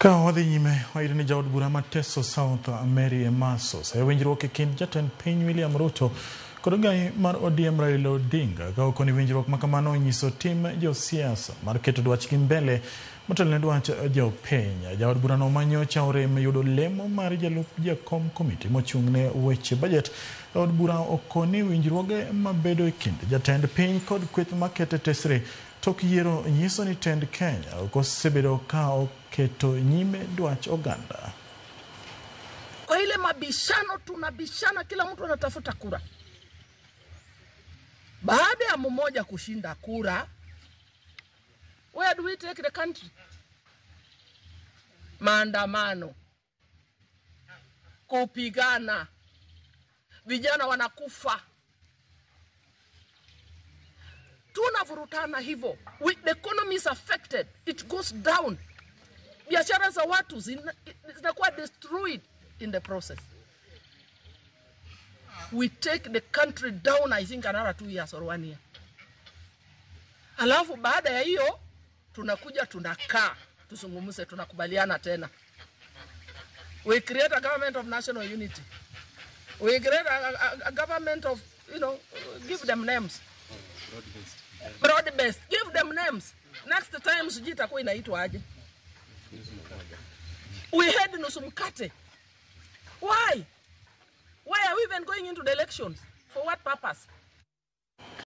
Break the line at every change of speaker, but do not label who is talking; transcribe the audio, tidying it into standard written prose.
Ka wadhi nyime, wayudo ni jaod bura ma Teso South Mary Emaso oseyo winjruok e kind jatend piny William Ruto kod ogai mar ODM Raila Odinga ka okoni winjruok ma kamano onyiso tim josiasa mar keto dwachgi mbele motelo ne dwach jopiny. Jaod burano ma nyocha orem yudo lemo mar jalup jakom komiti mochung' ne weche bajet e od bura okoni winjruoge mabedo e kind jatend piny kod kweth makete tesre tok yiero nyiso ni tend Kenya ok osebedo ka oketo nyime dwach oganda.
Kwa ile mabishano tunabishana, kila mtu anatafuta kura. Baada ya mmoja kushinda kura, where do we take the country? Maandamano, kupigana, vijana wanakufa, tunavurutana hivyo. The economy is affected, it goes down. Biashara za watu zinakuwa destroyed in the process. We take the country down, I think, another 2 years or 1 year. Alafu baada ya hiyo tunakuja tunakaa tuzungumze, tunakubaliana tena. We create a government of national unity. We create a government of, give them names. Broad-based. Give them names. Next time sijui itakuwa inaitwa aje. We had nusu mkate. Why? Why are we even going into the elections? For what purpose?